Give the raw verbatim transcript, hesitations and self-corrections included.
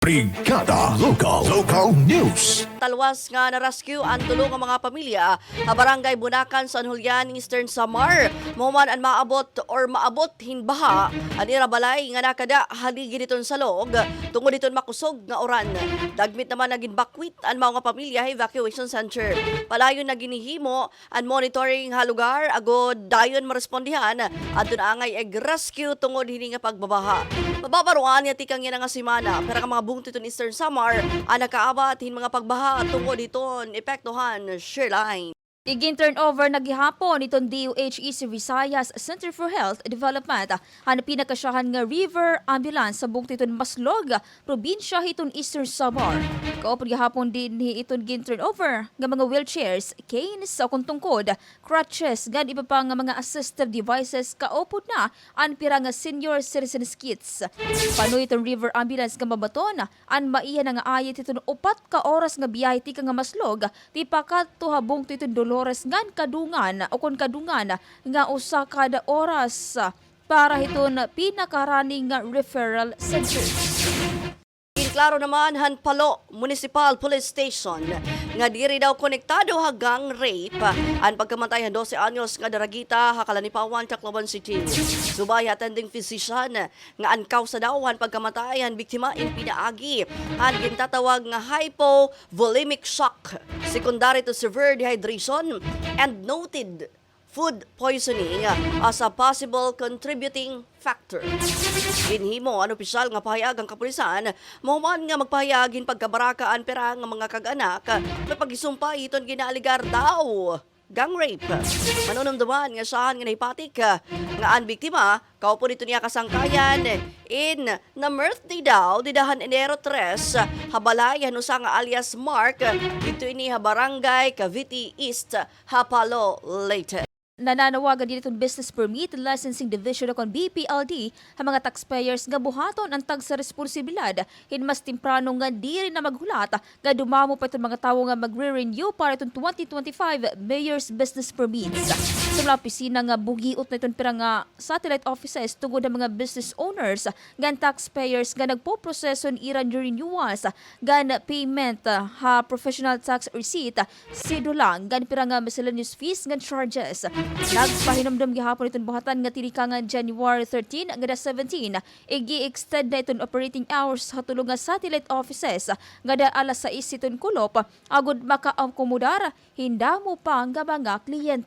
Brigada Local, Local News. Talwas nga na-rescue an tulo nga mga pamilya ha Barangay Bunakan, San Julian, Eastern Samar. Mahuman an maabot or maabot hin baha an ira balay nga nakada haligi diton salog tungod hiton makusog nga uran. Dagmit naman nga ginbakwit an mao nga pamilya ha evacuation center. Padayon na ginhihimo an monitoring ha lugar agod dayon marespondihan adto na angay ig-rescue tungod hini nga pagbabaha. Mababaroan nga tikang yana nga semana, pira nga mga bungto hiton Eastern Samar an nakaabat hin mga pagbaha tungod hiton epekto han shear line. Igin-turnover na gihapon hiton D O H E C Visayas Center for Health Development an pinakasyahan nga river ambulance ha bungto hiton Maslog, probinsya hiton Eastern Samar. Kaupod gihapon dinhi iton gin-turnover nga mga wheelchairs, canes, ukon tungkod, crutches, ngan iba pa nga mga assistive devices, kaupod na an pira nga senior citizens kits. Panoy iton river ambulance nga mabaton an maiha na nga ayit hiton upat ka oras nga biyahe tikang ha Maslog tipakadto ha bungto hiton Dolores ngan kadungan, ukon kadungan nga usa kada oras para hiton pinakarani nga referral center. Ginklaro naman han Palo Municipal Police Station nga diri daw konektado ha gang rape an pagkamatay han dose anyos nga daragita ha Calanipawan, Tacloban City. Subay ha attending physician nga an kawsa daw han pagkamatay han biktima in pinaagi han gintatawag nga hypovolemic shock, secondary to severe dehydration, and noted food poisoning as a possible contributing factor. Ginhimo an opisyal nga pahayag han kapulisan mahuman nga magpahayag hin pagkabaraka an pira nga mga kag-anak nga paghisumpay hiton ginaalegar daw gang rape. Manunumduman nga syahan nga nahipatik nga an biktima kaupod hiton iya kasangkayan in na-murder daw dida han Enero tres ha balay han usa nga alias Mark, didto ini ha Barangay Cavite East ha Palo, Leyte. Nananawagan dinhi iton Business Permit Licensing Division ukon B P L D ha mga taxpayers nga buhaton an tagsa responsibilidad hin mas temprano nga diri na maghulat nga dumamo pa iton mga tawo nga magre-renew para iton twenty twenty-five Mayor's Business Permits. Sa mga opisina nga bugiot na iton pira nga satellite offices tungod ha mga business owners ngan taxpayers nga nagpoproseso hin ira nga renewals ngan payment ha professional tax receipt, sedula, ngan pira nga miscellaneous fees ngan charges. Nagpahinumdom gihapon iton buhatan nga tinikangan January thirteen ngada seventeen, ig-i-extend na iton operating hours ha tulo nga satellite offices ngada alas sais hiton kulop agod makaakomodar hin damo pa nga mga kliyente.